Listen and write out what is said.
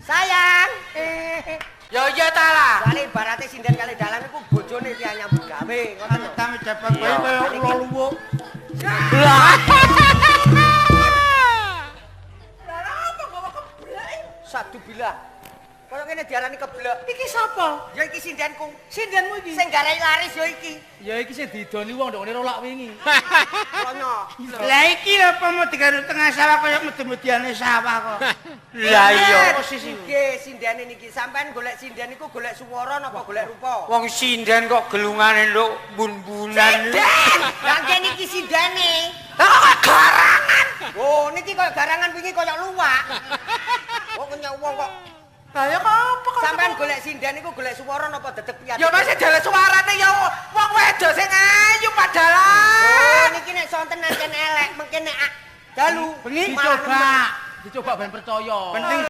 Sayang. Ya iya ta lah. Soale ibarate sinden kali dalang niku bojone tiyang nyambut gawe, ngoten lho. Tame jabang bayi kaya ula luwuk. Lah. Lah apa gawa keblek? Satu bilah. Kaya ngene diarani keblek. Iki sapa? Ya iki sindenku. Sindenmu iki? Sing garai laris ya iki. Ya iki sing didoni wong ndok ngene rolak wingi. Konyo. Lah iki lho apa mau digawe tengah sawah kaya medi-mediane sawah kok. Lah iya. Posisi. Nggih, sindene niki sampean golek sinden niku golek swara napa golek rupa? Wong sinden kok gelungane nduk bun-bunan. Sinden! Lah nggih niki sindene. Lah kok garangan. Oh, niki kaya garangan wingi kaya luwak. Kok ngenyek wong kok. Lah ya kok apa kok Sampean golek sinden niku golek swara napa dedeg piye? Ya masih dalan suarane ya wong wedok sing ayu padahal. Oh, niki nek sonten ancen elek, mengke nek dalu Bengi malah Dicoba. Dicoba ben percaya. Penting